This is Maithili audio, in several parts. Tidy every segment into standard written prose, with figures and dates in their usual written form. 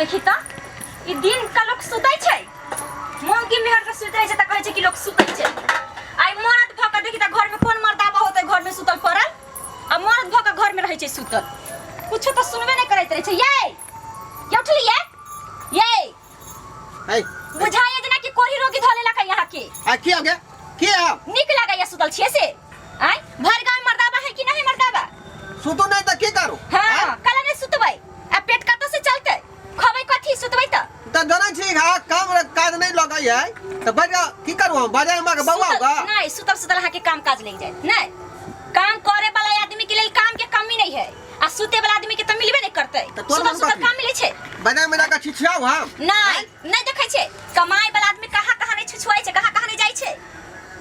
देखी त ई दिन का लोग सुतै छै मौगी मेहर के सुतै छै त कहै छै कि लोग सुतै छै। आइ मरद भ के देखी त घर में कोन मर्दाबा होतै घर में सुतल पड़ल आ मरद भ के घर में रहै छै सुतल कुछो त सुनबे नहीं करैत रहै छै। ये ये उठली ये ये है बुझाइए जेना कि कोढ़ी रोगी धऽ लेलक है यहाँ के। आ की हो गया की हो नीक लागैया सुतल छियै से आइ भरि गाँव मर्दाबा है कि नहीं मर्दाबा? सुतू नहीं त की करू? हाँ कल नहीं सुतबै आ पेट कतऽ से चलतै खबै कथी सुतबै त त जानै छी हा काम काज नहीं लगै है त बजा की करू हम बाजार में के बौआ होगा। नहीं सुतल सुतल अहाँ के काम काज लग जाए नहीं काम करे वाला आदमी के लेल काम के कमी नहीं है आ सुते वाला आदमी के त मिलबे नहीं करतै। त तोर सुतल मन सुतल कथी? काम मिलै छै बाजार में जाके छिछियाउ हम? नहीं नहीं देखै छै कमाई वाला आदमी कहाँ कहाँ नहीं छुछुआई छै कहाँ कहाँ नहीं जाइ छै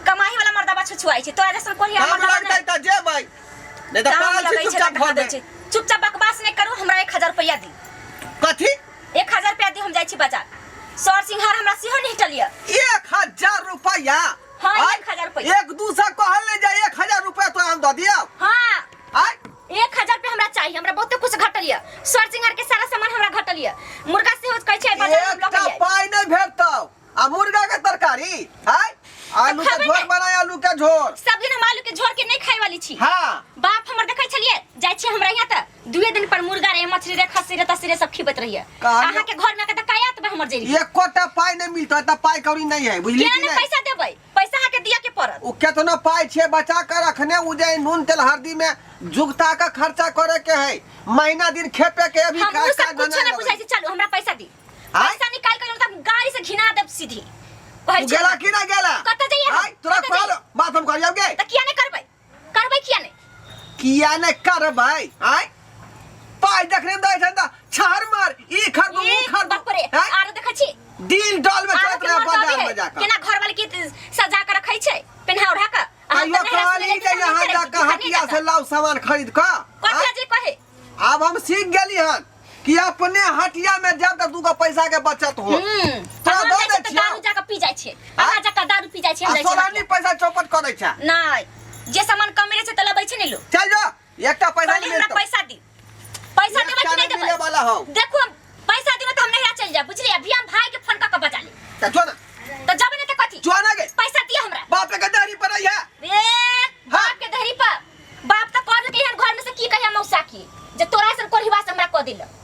कमाई वाला मर्दाबा छुछुआई छै तोरा जैसन कोढ़िया काम मर्दाबा लगतै त जेबै नहीं त काम पागल छी लगै छै चुपचाप तऽ कहाँ घर दै में। छै। चुपचाप बकवास नहीं करू हमरा 1000 रुपया दी। कथी? 1000 रुपया दी हम जाइ छी बाजार सर सिंहार हमरा सेहो नहीं टलिया। 1000 रुपया? हाँ, आय? 1000 रुपया। एक दू सौ कहल नहीं जाए 1000 रुपया तो हम दऽ दियौ। हाँ। आय? 1000 रुपया हमरा चाहिए हमरा बहुते कुछ घटल यऽ सर सिंहार के सारा सामान हमरा घटल यऽ मुर्गा सेहो कहै छै बाजार में लऽ एकटा के आइ। पाइ नहीं भेटतौ आ मुर्गा के तरकारी आय आलू के खबै झोर नहि। बनाय आलू के झोर। सब दिन हम आलू के झोर के नहीं खाए वाली छी। हाँ। बाप हमर देखै छलियै जाइ छी हमरा यहाँ त दुए दिन पर मुर्गा रे मछली रे खस्सी रे तस्सी रे सब खिबैत रहिए। कहलियौ। अहाँ के घर में के त कायत में हमर जरी। एकोटा पाइ नहीं मिलतौ त पाइ कौड़ी नहीं है बुझली किया कि नहीं नहीं? पैसा देबै पैसा अहाँ के दिया के पड़त। उ केतनो पाइ छे बचा के रखने उ जे नून तेल हल्दी में जुगता के खर्चा करे के है महीना दिन खेपे के अभी हम का उ सब का कुछ बनाए नहीं बुझाइ छै चलू हमरा पैसा दी। आय? पैसा निकाल के त गाड़ी से घिना देब सीधी। कहै तू छै गेला कि ना गेला? कतऽ जइयै हम? आय, तोरा कतऽ कहल जइयै? बात हम करियौ गे। त किया नहीं करबै? करबै किया नहीं? किया नहीं करबै? आय? पाइ देखने में दै छै त छहर मार ई खरीदू ए, ऊ खरीदू। बाप रे, आय? आरो देखै छी? दिल डॉल में आरो चलत के रहे मर्द बाजार अबै में है, जाकर। केना घर वाले के सजा के रखै छै पेन्हा ओढ़ा के। अहाँ कहियो तऽ नहिरा कहली सुनले जे तऽ यहाँ हम जाके करै छी, हटिया से लाउ सामान खरीद कऽ। कथी आय? जे कहे? आब हम सीख गेली हन कि अपने हटिया में जाब त दूगो पैसा के बचत हो। तोरा हम दऽ जाइ दै छियै तऽ छियौ। दारू जाके पी जाइ छियै। आय? अहाँ जाके दारू पी जाइ छियै, हम आ जाइ छियै सोलानी हटिया। पैसा चौपट कऽ दै छै। नहि, जे सामान कम मिलै छै तऽ लबै छै ने लोग। चल जो एकटा पैसा पहिले नहीं हमरा मिलतौ। पैसा दी। पैसा देबै एकटा कि नहीं नहीं देबै? मिले वाला हौ। देखू हम पैसा दिनो तऽ हम नहिरा चलि जायब बुझलियै? अभी हम भाई के फोन कऽ के बजा ली। तऽ जो ना। तऽ जब नहि तऽ कथी? जो ना गे। पैसा दिअ हमरा। बाप के दहरी पर है। ए, बाप के दहरी पर। बाप तऽ कहलकै हन घर में से की कहिया मौसा की जे तोरा ऐसन कोढ़िवा से हमरा कऽ देलक।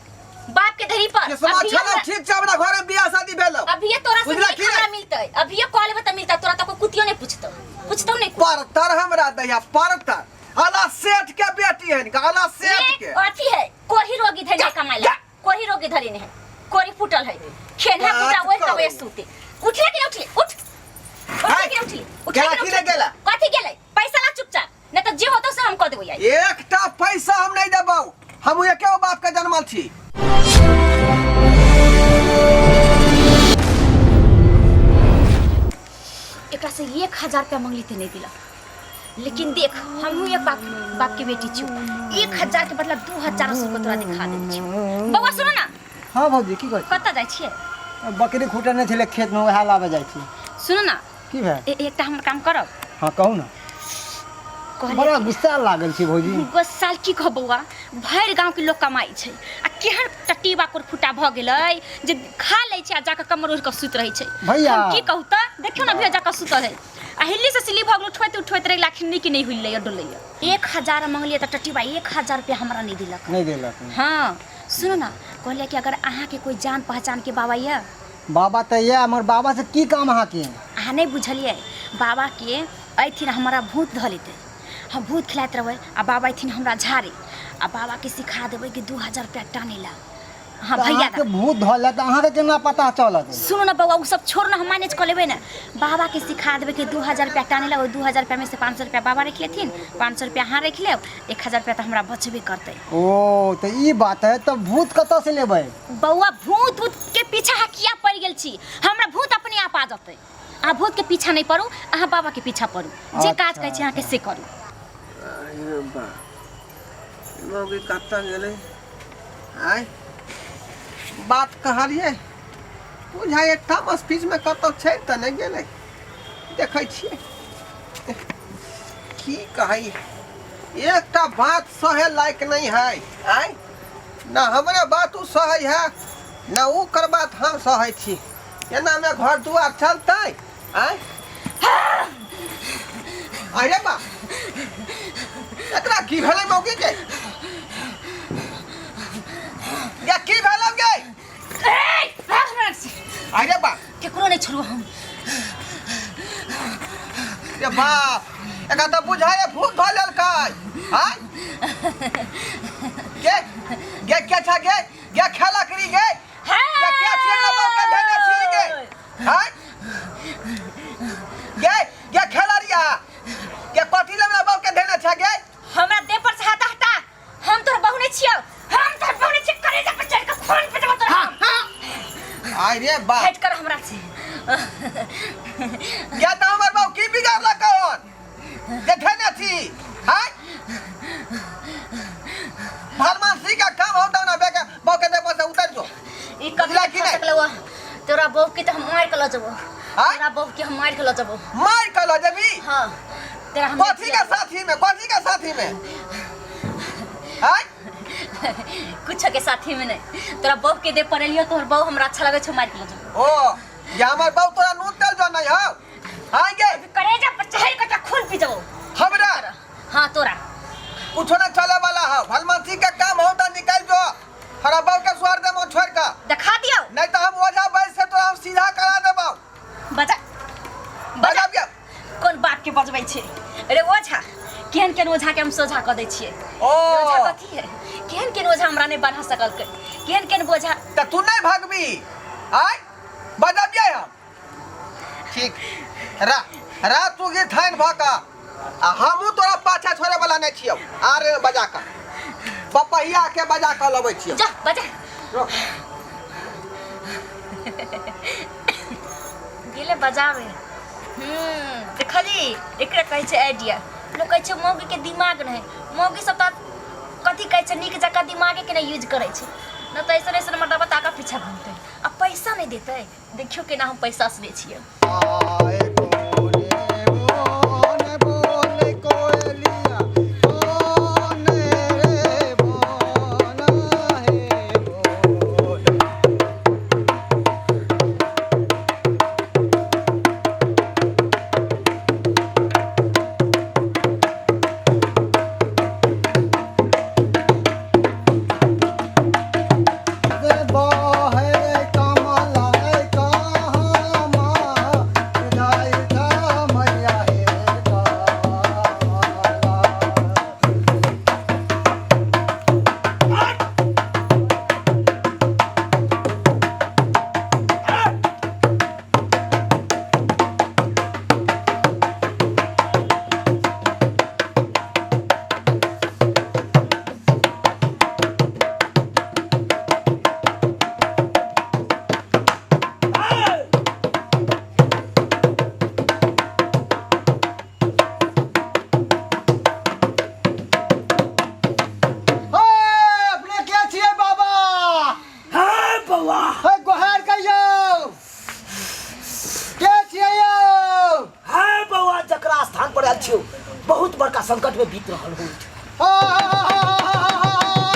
बाप के दहरी पर। ये समाज अभिये छलौ हमरा- ठीक छै हमरा घर में बियाह शादी भेलौ। अभिये तोरा से बुझला नीक की हमरा नहि? मिलतै। अभिये कऽ लेबै तऽ मिलतै तोरा तऽ कोई कुतियो नहि पुछतौ। पुछतौ नहि कोई। परतर हमरा दैया परतर। अला सेठ के बेटी है अला सेठ ए, के। अथी है कोढ़ी रोगी धरि जा, कमाइ जा। ला। कोढ़ी रोगी धरि नहीं है कोढ़ी फूटल है खेना बात फूटा ओहि करू। कवे सुते। उठले कि नहीं उठले? उठ। उठले हाय। कि नहीं उठले? उठले गेला कि कि नहीं नहीं उठले? गेला? कथी गेलै? पैसा ला चुपचाप नहीं तो जे होतो से हम कऽ देबै आइ। एकटा पैसा हम नहीं देबौ हम एके गो बाप के जनमल छी। एकरा से 1000 रुपया मंगली तऽ नहीं दिलक लेकिन देख हमहूँ एक बाप बाप के बेटी छी 1000 के बदला 2000 रुपया तोरा दिखा देने छी। बौआ सुनो ना। हाँ भौजी की कहै छी? कतऽ जाइ छियै? बकरी खूटने छलै खेत में वएह लाबे जाइ छी। सुनो ना। की भेल? एकटा हमर काम करब। हाँ कहू ना। कहलियै बड़ा गुस्सा लागल छी भौजी। गुस्सा की कहब बौआ भरि गाँव के लोग कमाइ छै आ केहन टटीबा कोरफुटा भऽ गेलै जे खा लै छै आ जाकऽ कमर ओढ़ि कऽ सुति रहै छै। भैया। हम की कहू तऽ देखियौ ने भैया जाकऽ सुतल है आ हिल्ली से सिल्ली भऽ गेल उठबैत उठबैत रहि गेल अखन कि नहि हिलैया डोलैया। 1000 मंगलियै तऽ टटीबा 1000 रुपया हमरा नहि देलक। नहि देलक। हाँ सुनू ना कहलियै कि अगर अहाँके कोई जान पहचान के बाबा यऽ। बाबा तऽ यऽ मगर बाबा से की काम अहाँके? अहाँ नहि बुझलियै बाबा के अयथिन हमरा भूत धऽ लेतै हम भूत खिलाइत रहबै आ बाबा अयथिन हमरा झाड़े आ बाबा के सिखा देबै कि 2000 रुपया टानै ला। हाँ तऽ भैया अहाँके भूत धऽ लेत अहाँके केना पता चलत? सुनू ना बौआ उ सब छोड़ू ना हम मैनेज कऽ लेबै ने। बाबा के सिखा देबै कि 2000 रुपया टानै ला ओहि 2000 रुपया में से 500 रुपया बाबा राखि लेथिन 500 रुपया अहाँ राखि लेब 1000 रुपया तऽ हमरा बचबे करतै। ओ तऽ ई बात है तऽ भूत कतऽ से लेबै? बौआ भूत उत के पीछा अहाँ किया पड़ि गेल छी? हमरा भूत अपने आप आ जेतै। अहाँ भूत के पीछा नहीं पड़ू अहाँ बाबा के पीछा पड़ू जे काज कहै छी अहाँके से करू। अरे बा मौगी कतऽ गेलै? आय बात कहलियै बुझाइ एकटा ऑफिस में कतऽ छै तऽ नहि गेलै देखै छियै की कहै एकटा बात सहे लायक नहीं है। आय ना हमरे बात उ सहै है न ओ कर बात हम सहै छी एनामे घर दुआर चलतै आँय अरे बा एकरा की भेलै मौगी के या की भेलै गे ए, भाग हमरा से। अरे बा केकरो नहीं छोड़बो हम रे बाप एकरा तऽ बुझाइ भूत धऽ लेलकै आँय गे गे के छा गे गे खेला करी गे गे के छी हमरा बाप के धैने छी गे आँय गे गे खेला रिया गे कथी ले हमरा बाप के धैने छा गे हमरा देह पर से हाथ हटा हम तोहर बहू नहीं छियौ हम तोहर बहू नहीं छियौ कलेजा पर चढ़ के खून पी देबो तोरा आय रे बाप हट कर हमरा से गे तऽ हमर बाप की बिगाड़लक कौन जे धैने छी आँय भलमानसी का काम होता ना बेके बाप के देह पर से उतर जो ई कभी बुझला कि नहीं नहि? सकलौ तोरा बहू के तो हम मार के ल जबो आँय? तोरा बहू के हम मार के ल जबो मार के ल जेबी हां तेरा हम कथी का साथी में कथी का साथी में आय कुछ के साथी में नहीं तोरा बहू के दे पड़लियो तोहर बहू हमरा अच्छा लगे छौ मार के ल जबो ओ ये हमर बहू तोरा नून तेल जो नहीं हो आय गे कलेजा पर चढ़ के तोरा खून पी जबो हमरा हां तोरा कुछो ना चले वाला हो भलमानसी का काम हो तो निकल जो हमारा बहू के स्वर दे छोड़ का दिखा दियो नहीं तो हम ओझा बैठ से तोरा हम सीधा करा देबो बजा बजा बजा कोन बाप के बजबै छै अरे ओझा केहन केहन ओझा के हम सोझा कऽ दै छियै ओ ओझा कथी है केहन केहन ओझा हमरा नहि बढ़ा सकलकै केहन केहन बोझा त तू नहीं भागबी आय बजबियै हम ठीक रा रा तू गिर थान भऽ कऽ आ हमहूँ तोरा पाछा छोड़े वाला नहीं छियौ आरे बजा कऽ पपहिया के बजा कऽ लबै छियौ जा बजा रोक। गेले बजावे देखली एकरा कहै छै आइडिया लोक कहै छै मौगीके दिमाग नहि मौगी सब तऽ कथी कहै छै नीक जकाँ दिमागेके नहि यूज करै छै नहि तऽ ऐसन ऐसन मर्दबा तऽ आगाँ पीछा घूमतै आ पैसा नहि देतै देखियौ केना हम पैसा से दै छियै आए कोने बोन बोल कोयलिया कोन रे बोन हे बोल बहे कमला कहाँ जाय मैया हे कमला। हे, अपने के छियै बाबा हे बौआ हे गोहार कहियौ के छियै यौ हे बौआ जकरा स्थान पर आयल छियौ बहुत बड़का संकट में बीत रहल हो हा, हा, हा, हा, हा,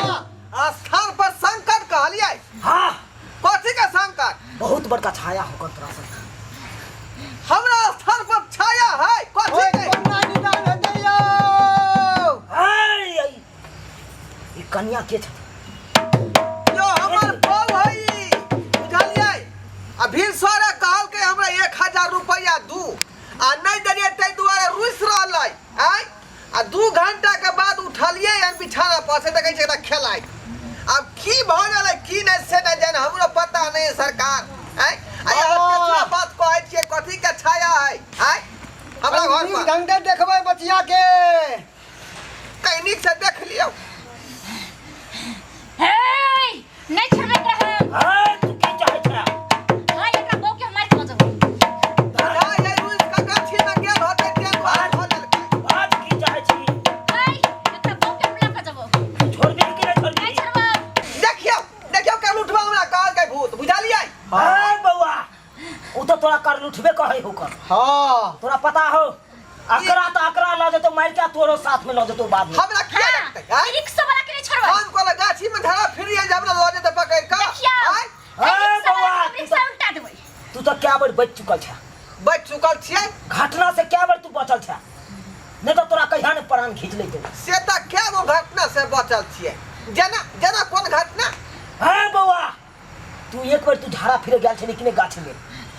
हा, हा। स्थान पर संकट कहलियै हाँ कथी के संकट बहुत बड़का छाया हो तोरा सब हमरा स्थान पर छाया है कथी ओए, के कोना निदान हेतै यौ हे, ई कन्या के छथि यो हमर बहू है ई, बुझलियै आ भिनसरे कहलकै हमरा 1000 रुपैआ दू आ नहि देलियै ताहि दुआरे रुसि रहलै आँय आ 2 घंटा के बाद उठलियै हन बिछाना पर से देखै छियै एकरा खेलाइत आब की भऽ गेलै की नहि से नहि जानि हमरो पता नहि है सरकार आँय आ यहाँ तेसरा बात कहै छियै कथी के छाया है आँय हमरा घर नीक पर ढंग से देखबै बचिया के कहीं नीक से देख लियौ हे नहीं छोड़बै एकरा हम हे तू की चाहै छह हां एकरा बहू के हम मार के लऽ जेबो बुझाइ है रुसि कऽ गाछीमे गेल होतै ताहि दुआरे भऽ देलकै बात की चाहै छी हे एकरा बहू के हम लऽ के जेबो छोड़बी कि नहि छोड़बी नहीं छोड़बो देखियौ देखियौ के लुटबा हमरा कहलकै भूत बुझलियै हे बौआ उ तो तोरा कर लुठबे कहै हो कर हाँ तोरा पता हो अकरा तो अकरा लऽ जेतो मारि के तोरो साथ में लऽ जेतो बाद में हमरा किया हां रखतै आँय? रिक्शा वाला के नहीं छोड़बै हम कहल गाछी में धरा फिरिए जे हमरा लऽ जेतै पकड़ि कऽ देखियौ आँय? कए बेर बचि चुकल छै। बचि चुकल छियै। घटना से कए बेर तू बचल छै, नहीं तो तोरा कहिया ने प्राण खींच लेतो। से तऽ कए गो घटना से बचल छियै। जेना जेना कोन घटना? हाँ बौआ, तू एक बेर तू झाड़ा फिरे गेल छली कि नहीं गाछ में?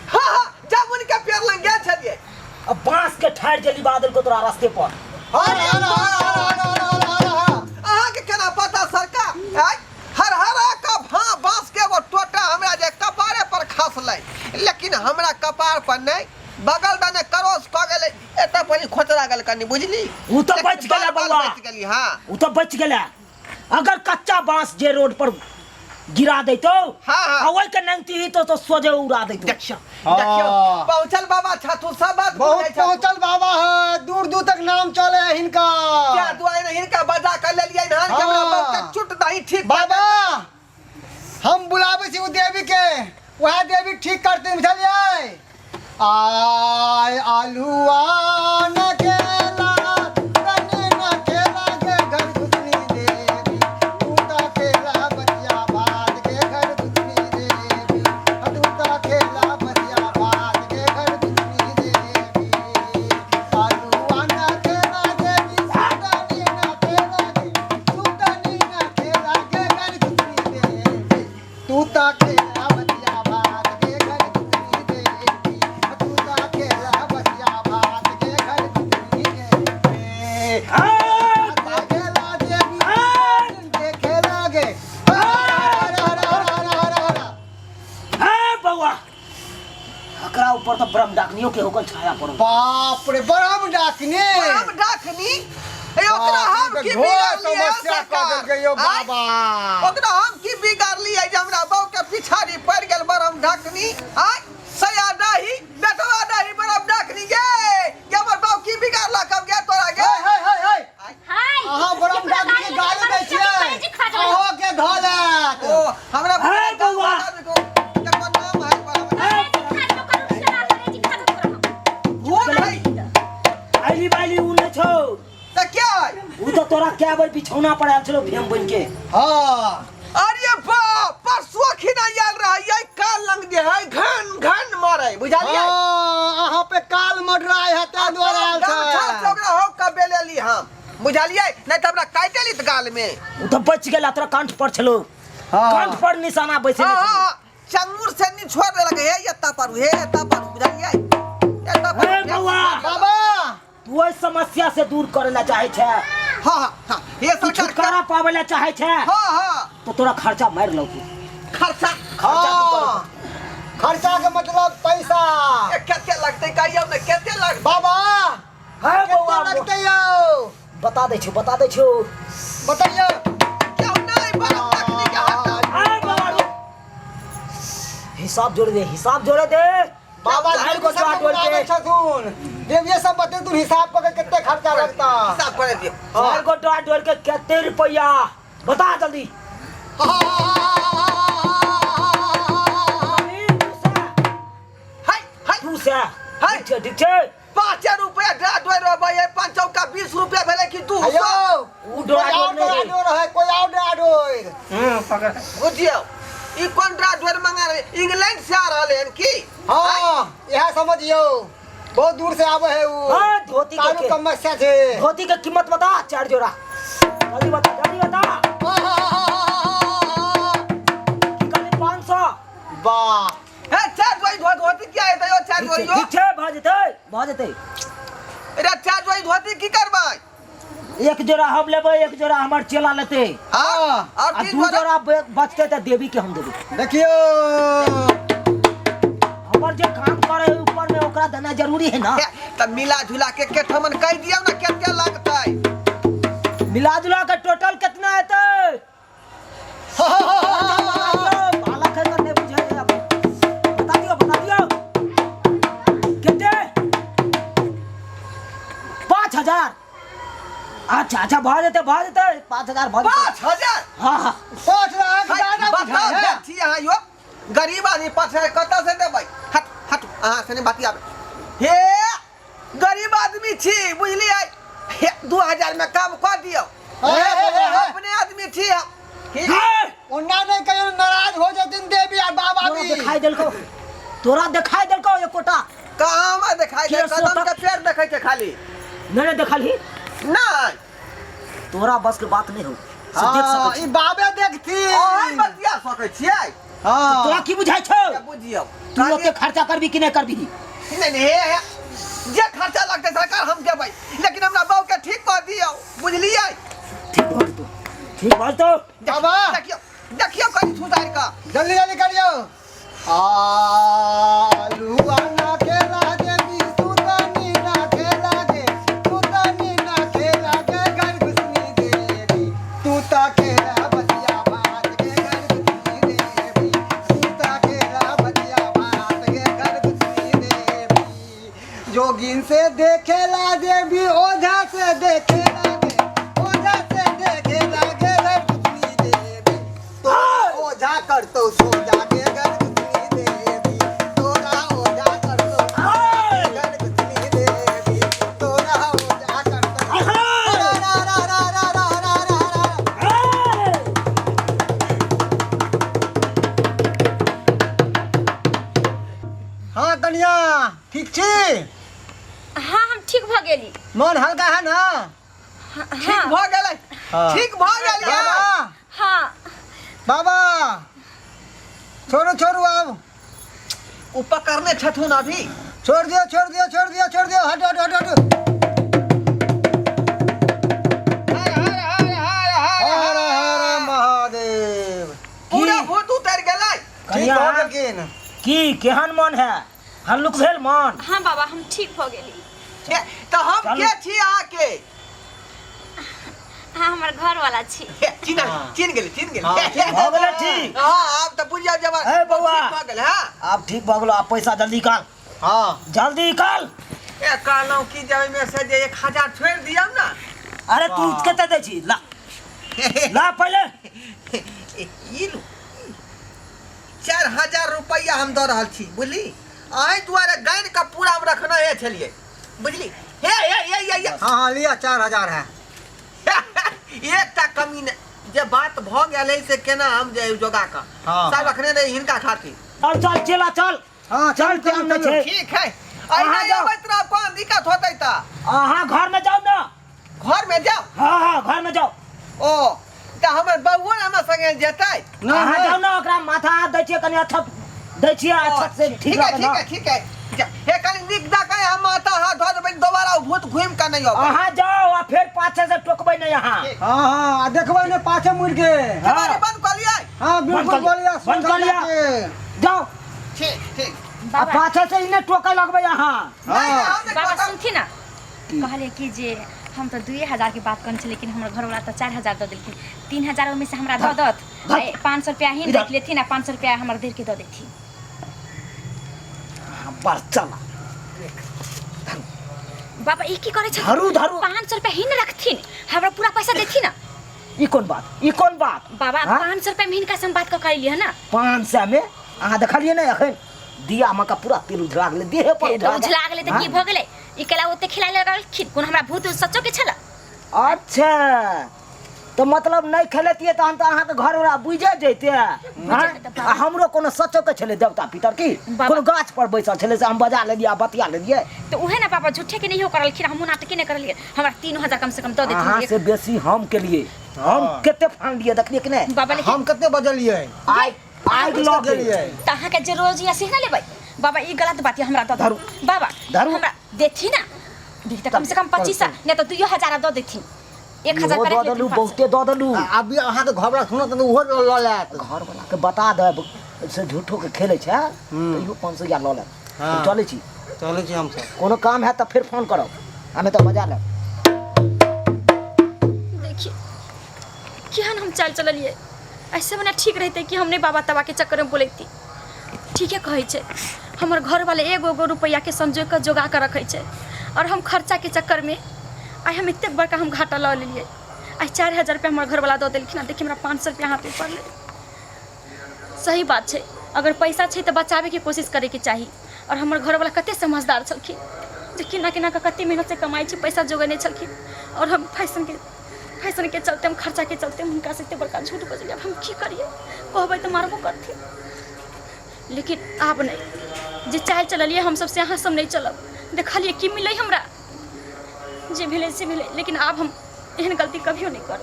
हाँ हाँ, जामुन के पेड़ लग गेल छलियै। अब बांस के ठाड़ जली बादल को तोरा रास्ते पर। हर हर हर हर हर हर हर हर हर। अहाँके केना पता सरकार? आँय, हर हरा का भा बांस के एगो टोटा हमरा जे कपारे पर खसलै, लेकिन हमरा कपार पर नहि, बगल दने करोस कऽ गेलै, एतऽ पर ही खोचरा गेल कनि, बुझली? उ तऽ बचि गेलै बाल बाल बौआ। बचि गेली। हाँ, उ तऽ बचि गेलै। अगर कच्चा बांस जे रोड पर गिरा देतो, हाँ, हाँ। आ ओहि के नंगती ही तो सोझे उड़ा देतो। देखियौ, हाँ। देखियौ, पहुँचल बाबा छथु, सब बात बहुत बुझै छथु। पहुँचल बाबा है, दूर दूर तक नाम चले है हिनका। क्या दुआरे हिनका बजा के लेलियै हन कि हमरा हाँ। बाप के चुट दही ठीक बाबा, हम बुलाबै छी ओ देवी के, वएह देवी ठीक करते, बुझलियै? आय आलुआ न केला तने न केला के घर घुसनी देवी, तू ता केला बचिया भात के घर घुसनी देवी, तू ता केला बचिया भात के घर घुसनी देवी। आलुआ न केला देवी, सुतनी न केला के, सुतनी न केला के घर घुसनी देवी, तू ता केला बचिया भात के घर घुसनी देवी, तू ता केला बचिया भात के घर घुसनी देवी। केला देवी देखे लागे हर हर हर हर हर हर। हे बौआ, एकरा ऊपर तो ब्रह्म डाकनियो के होकर छाया पड़ल। बाप रे, ब्रह्म डाकनी? ब्रह्म डाकनी? ए, ओकरा हम बाप रे, की घोर बिगाड़लियै समस्या कऽ सरकार? देलकै यौ आँय? बाबा। ओकरा हम की बिगाड़लियै जे हमरा बहू के पिछाड़ी पड़ि गेल ब्रह्म डाकनी? आँय, सया डाही बेटवा डाही ब्रह्म डाकनी गे, गे हमर बहू की बिगाड़लक अब गे तोरा गे? हे हे हे हे, हाय, अहाँ ब्रह्म केकरा डाकनी के गाली गाली दै देबै? छियै, खा जाबै। अहों के धऽ लेत। ओ हमरा हे बौआ। देखो नाम है ब्रह्म। खा जाबै, करू चला दे, जी खा जाबै तोरा। भूल है। आइली बाइली उ नहि छौ। तऽ क्या है? उ तऽ तोरा कए बेर बिछौना पर आयल छलौ भेम बनि के। हाँ। अरे बाप, परसुआ खिना आयल रहे, ये काल लंग जे है घन घन मारे, बुझलियै? हाँ, अहाँ पे काल मडराय है ताहि दुआरे आयल गमछा से छै। ओकरा हो कबे लेली हम, बुझलियै? नहि तऽ हमरा काटि लेत गाल में। उ तऽ बचि गेला, तोरा कंठ पर छलौ। हाँ। कंठ पर निशाना बैसेने हाँ छलौ। हाँ, चंगुर से नहीं छोड़ देलक, हे एत्ता पर, हे एत्ता पर, बुझलियै? एत्ता पर। हे बौआ। बाबा, तू एहि समस्या से दूर करे ला चाहे छै? हाँ हाँ हाँ, हे तू सरकार, छुटकारा पावे ला चाहे छै? हाँ हाँ। तो तोरा खर्चा मारि लौ तू। खर्चा? खर्चा तू कर। हाँ, खर्चा के मतलब पैसा। ए, कते लगतै कहियौ ने, कते लगतै? बाबा, हाँ कते बौआ, लगतै यौ? बता दै छौ, बता दै छौ। बतैयौ। क्यों नहीं बड़ा तकनी के हटा। हाँ बौआ, रुक। हिसाब जोड़ दे, हिसाब जोड़े दे। बाबा चारि देवी गो सब चाट बुलाबै बोलके। छथुन, देविये सब बतेथुन हिसाब कऽ के कते खर्चा लगता। हिसाब करे दियौ। चारि गो डाट डोल के कते रुपया बता जल्दी। हाय हाय। 200। हाय। ठीक छै, ठीक छै। 5 रुपया डरा डोर रहबै है, पाँच चौका 20 रुपया भेलै कि 200? हेयौ, उ डरा कोई और डोर नहि। डरा डोर है, कोई और डरा डोर। बुझियौ, ई कोन डरा डोर मंगा रहे, इंग्लैंड से आ रहले हन की? हाँ, इएह समझियौ, बहुत दूर से आबै है उ। हाँ, धोती के तारू समस्या छै। धोती के कीमत बता, चार जोड़ा। जल्दी बता, जल्दी बता। की कहली, 500? वाह। हे, चार जोड़ी धोती किया हेतै यौ? चार ठीक छै, जोड़ी यौ। ठीक छै, भऽ जेतै, भऽ जेतै। रे, चार जोड़ी धोती की करबै? एक जोड़ा हम लेबै, एक जोड़ा हमर चेला लेतै। हाँ, और आ तीन दू जोड़ा जोड़ा बचतै तऽ देवी के हम देबै। देखियौ, हमर जे काम करे है ऊपर में, ओकरा देना जरूरी है ना। हे, तऽ मिला जुला के केठमन कहि दियौ ने कते लगतै। मिला जुला के टोटल कितना हेतै? बालक है तऽ नहि बुझै है अब। बता दियौ, बता दियौ कते? 5000? अच्छा अच्छा, भऽ जेतै, भऽ जेतै, 5000 भऽ जेतै। 5000? हाँ हाँ। 5 लाख ज्यादा बताउ बुझाइ है। छी अहाँ यौ, गरीब आदमी, 5000 कतऽ से देबै? हट हट, अहाँ से नहि बतियाबै। हे, गरीब आदमी छी, बुझलियै? हे, 2000 में काम कऽ दियौ। हे, हे, हे, हे। अपने आदमी छी हम। की? हे! ओना नहि कहियो, नाराज हो जेथिन देवी आ बाबा तोरा भी। दिखाई देलकौ? तोरा देखाई देलकौ एकोटा? कहाँ हमरा देखाइ के छै कदम सोतक? के पेड़ देखै छै खाली। नहि नहि देखलही? नहि। तोरा बस के बात नहि हो से देख हाँ, सकै ई छी। बाबे देखती। अहाँ बतिया सकै छियै? हाँ। तोरा की बुझाइ छौ? से बुझियौ। तू ओते खर्चा करबी कि नहि करबी? नहि नहि, हे हे जे खर्चा लगतै सरकार हम देबै, लेकिन हमरा बहू के ठीक कऽ दियौ, बुझलियै? ठीक भऽ जेतौ, ठीक भऽ जेतौ। बाबा। देखियौ देखियौ कनि सुधारि कऽ। जल्दी जल्दी करियौ। आलू आना केला देवी सुतनी ना खेला गे, सुतनी ना खेला गे घर घुसनी देवी, तू ता केला बतिया भात गे घर घुसनी देवी, तू ता केला बतिया भात गे घर घुसनी देवी। जोगिन से देखेला देवी, ओझा से देखेला गे, ओझा से देखेला गे घर घुसनी देवी, तोरा ओझा करतौ सोझा गे घर घुसनी देवी, तोरा ओझा करतौ घर घुसनी देवी, तोरा ओझा करतौ रा रा रा रा रा रा रा रा रा। हाँ कनिया, ठीक छी? हाँ, हम ठीक भऽ गेली। मन हल्का है ना? ठीक भऽ गेलै। हाँ। ठीक भऽ गेल। बाबा। हाँ। बाबा, छोड़ू छोड़ू, आब ओ पकड़ने छथुन अभी। छोड़ दियो, छोड़ दियो, छोड़ दियो, छोड़ दियो, हटो हटो हटो हटो। हर हर हर हर हर। हर हर महादेव। पूरा भूत उतर गेलै। ठीक कनिया, भऽ गेलखिन। की केहन मन है? हल्लुक भेल मन? हाँ बाबा, हम ठीक भऽ गेली। हे, तऽ हम चलू। के छी अहाँके? अहाँ हमर घर वाला छी। हे, चिन्ह हाँ। चिन्ह गेली, चिन्ह गेली। हाँ, ठीक। भऽ गेलै ठीक। हाँ, आब तऽ बुझि जाउ जब हे बौआ। ठीक भऽ गेल। हाँ। आब ठीक भऽ गेलो, आब पैसा जल्दी निकाल। हाँ। जल्दी निकाल। ए, कहलहुँ कि जे ओहिमे से जे 1000 छोड़ि दियौ ने। अरे तू कते दै छी? ला ला पहिले। ई लू, 4000 रुपैआ हम दऽ रहल छी, बुझली? अहीं दुआरे गानि कऽ पूरा हम रखने हे छलियै, बुझली? हे हे हे हे हे। हाँ हाँ, लिया, 4000 है। एकटा कमी नहि जे बात भऽ गेल है से केना हम जे जोगा कऽ हाँ। सब रखने रही हिनका खातिर। चल चल चला चल। हाँ। चल, चल। टाइम नहि चल। छै। ठीक है। अहाँ अहिना जाउ। अबैत रहब, कोन दिक्कत होतै तऽ? अहाँ घर में जाउ ने। घर में जाउ? हाँ हाँ, घर में जाउ। ओ तऽ हमर बौओ ने हमरा संगे जेतै? ना। अहाँ नहीं। जाउ ने, ओकरा माथा हाथ दै छियै कनि, अच्छा दै छियै, अच्छा से ठीक ठीक है। रहतै ठीक ने। है, ठीक है, जा। हे, कनि नीक दऽ के हम माथा हाथ धो देबै, दोबारा ओ भूत घुमि कऽ नहि अबै। अहाँ जाउ आ फेर पाछे से टोकबै नहि अहाँ। ठीक। हाँ हाँ, आ देखबै ने पाछे मुड़ के। केबाड़ी बंद कऽ लियै। हाँ, बिल्कुल। बंद कर लिया। बोलिया। बंद कर लिया। के जाउ। ठीक ठीक। आ बाबा। पाछे से ई नहि टोके लगबै अहाँ। नहि नहि, हम नहि बाबा। टोकब। सुनथिन ने, कहलियै कि जे हम तऽ 2000 के बात करने छलियै, लेकिन हमर घरवाला तऽ 4000 दऽ देलखिन। 3000 ओहिमे से हमरा दऽ दत, धर। 500 रुपया ही इधर। रख लेथिन आ 500 रुपया हमर देर के दऽ देथिन। अहाँ बड़ चला। बाबा, ई की करै छथिन? धरू धरू। 500 रुपया ही ने रखथिन, हमरा पूरा पैसा देथिन ने। ई कोन बात, ई कोन बात? बाबा। हाँ? 500 रुपया में हिनका से हम बात कऽ के अयलियै हँ ने। 500 में अहाँ देखलियै ने, एखन दिया में का पूरा तेल उझला गेलै देहे पर। हे, तऽ उझला उझला गेलै तऽ की भऽ गेलै? ई केला ओते खिलाय लगलखिन, कोन हमरा भूत सच्चो के छल? अच्छा, तऽ मतलब नहि खेलतियै तहन तऽ अहाँके घर वाला बुझे जैते, हाँ? जेतै तऽ आ हमरो कोनो सचो के छलै देवता पितर की? बाबा। कोनो गाछ पर बैसल छलै से हम बजा लेलियै आ बतिया लेलियै? तऽ उहे ने बाबा, झूठे के नहियो करलखिन, हमहूँ नाटके नहि करलियै। हमरा 3000 कम से कम दऽ अहाँ देथिन। से बेसी हम केलियै, हम हाँ। कते फानलियै देखलियै कि नहि? बाबा, लेकिन हम कते बजलियै? आइ आगि लऽ के गेलियै। तऽ अहाँके जे रोज या से ने लेबै। बाबा, ई गलत बात यऽ, हमरा दऽ धरू। धरू बाबा। धरू। हमरा देथिन ने, देख तऽ कम से कम 25 नहि तऽ 2000 दऽ देथिन, 1000 इहो रुपया दऽ राखि देलू। लेथिन, 500। बहुते दऽ देलू। आ अभी अहाँके घरवला सुनत तऽ ओहो लऽ लेत। घर वाला के बता देब से झूठो के खेलै छै तऽ इहो 500 लऽ लेब। हाँ। चलै छी। चलै छी हमसब। कोनो काम हैत तऽ फेर फोन करब, आ नहि तऽ बजा लेब। देखिए केहन हम चालि चललियै। ऐसे मने ठीक रहितै कि हम नहि बाबा तबाके चक्करमे बोलैती। ठीके कहै छै, हमर घरवाला एगो एगो रुपैआके संजोगि कऽ जोगा कऽ रखै छै आओर हम खर्चाके चक्करमे आइ हम एतेक बड़का हम घाटा लऽ लेलियै। आइ 4000 रुपैआ हमर घरवाला दऽ देलखिन आ देखिए हमरा 500 रुपैआ हाथमे पड़लै। सही बात छै, अगर पैसा छै तऽ बचाबैके कोशिश करैके चाही। आओर हमर घरवाला कतेक समझदार छलखिन जे केना केना कऽ कतेक मेहनतसँ कमाइ छै, पैसा जोगेने छलखिन। आओर हम फैशनके चलते, हम खर्चाके चलते हुनकासँ एतेक बड़का झूठ बजलियै। आब हम की करियै? कहबै तऽ मारबो करथिन। लेकिन आब नहि। जे चालि चललियै हमसब से अहाँ सब नहि चलब। देखलियै की मिललै हमरा, जे भेलै से भेलै, लेकिन आब हम एहन गलती कभियो नहि करब।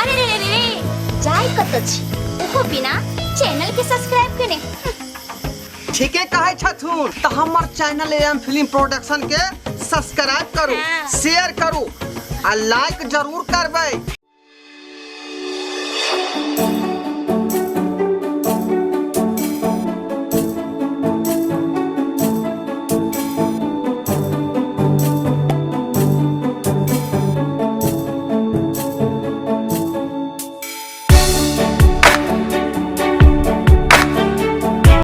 अरे रे रे रे, जाय कतऽ छी ओहो बिना चैनल के सब्सक्राइब केने? ठीके कहै छथुन। तऽ हमर चैनल एम फिल्म प्रोडक्शन के सब्सक्राइब करू, हाँ। शेयर करू आ लाइक जरूर करबै।